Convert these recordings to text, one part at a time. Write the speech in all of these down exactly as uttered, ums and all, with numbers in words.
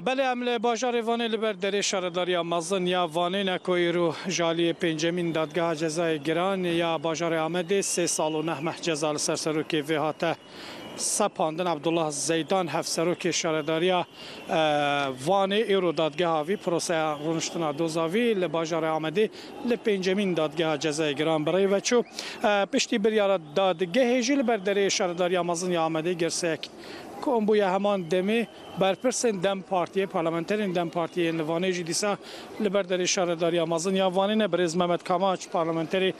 Belê, em li bajarê Vanê li ber derê Şaredariya Mezin ya Vanê ne ku îro ji aliyê pêncemîn Dadgeha Cezayê Giran ya bajarê Amedê sê sal û neh meh ceza li ser serokê vê hate sepandin. Abdullah Zeydan, hevserokê Şaredariya, e, Vanê, îro dadgeha vî, proseya rûniştina doza vî li bajarê Amedê li pêncemîn Dadgeha Cezayê Giran bi rê ve çû. E, piştî biryara dadgehê jî li ber derê Şaredariya Mezin ya Amedê girseyek kom bûye. Heman demê berpirsên DEM Partiyê, parlamenterên DEM Partiyê yên li Vanê jî dîsa li ber derê Şaredariya Mezin ya Vanê ne. Birêz Mehmet Kamaç, parlamenterê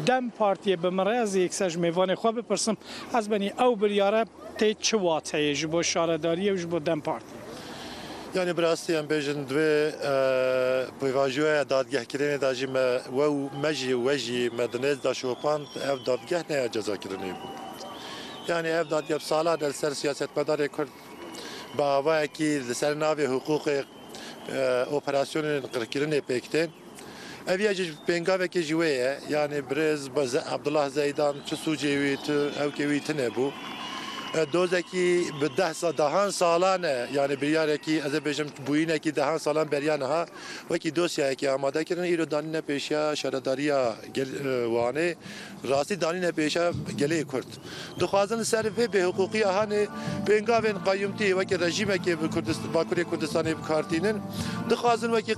DEM Partiyê, bi min re, ez ê yekser ji mêvanê xwe bipirsim. Ez benî ew biryare tê çi wateyê ji bo şaredariyê û ji bo DEM Partiyê? Yanî bi rastî em bêjin, divê, e, pêvajoya dadgehkirinê de jî me, we û me jî, we jî me di nêz de şopand, ev dadgeh ne ya cezakirinê bû. Yanî ev dadgeh salan e li ser siyasetmedarê Kurd bi avayekî li ser navê hiqûqê, e, operasyonên qirkirinê pêk tên. Ev ya jî pêngavekê ji wê ye. Yanî birêz Be-, Ze-, Abdullah Zeydan çi sûcê wî, tu ewkê wî tune bû. E, dozekî bi deh sa-, dehan salan e. Yanî biryarekî, ez ê bêjim, bûyînekî dehan salan beriya niha wekî dosyayekî amade kirin. Îro danîne pêşiya şaredariya gel-, e, Wanê. Rastî danîne pêşiya gelê Kurd. Dixwazin li ser vê bêhiqûqiya hanê pêngavên qayûmtiyê weke rejîmekê bi Kurdist-, Bakurê Kurdistanê bi kar tînin. Dixwazin wekî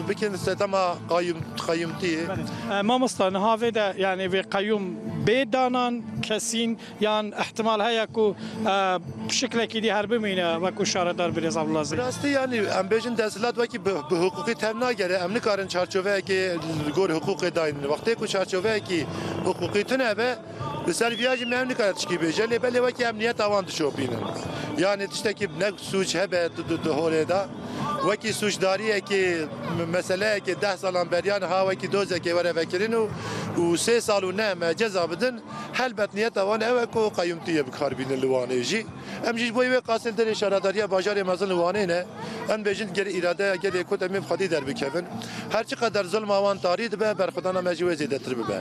bikin sedema qayûm-, qayûmtiyê. Belê. E, mamosta, niha vê de, yanî vê qeyûm bê danan kesîn yan ihtimal heye ku, e, şiklekî dî her bimîne wekû şaredar birêz Abdullah Zey? Bi rastî, yanî em bêjin desthilat wekî bi, bi hiqûqî tev nagere. Em nikarin çarçoveyekê li gor hiqûqê daynin. Wextê ku çarçoveyekî hiqûqî tune be, li ser viya jî me em nikare tişkî bêje, lê belê wekî em niyeta wan dişopînin. Yanî tiştekî ne sûc hebe di, di, di holê de, wekî sûcdariyekê, me-, meseleyekê deh salan beriya niha wekî dozekê were vekirin û, û sê sal û neh meh ceza bidin, helbet niyeta wan ew e ku qeyûmtiyê bi kar bînin li Wanê jî. Em jî ji bo wê qasê li derê şaredariya bajarê mezin li Wanê ne. Em bêjin gel îradeya gelê Kurd em ê bi xwedî derbikevin. Her çiqeder zilma wan tarî dibe, berxwedana me jî wê zêdetir bibe.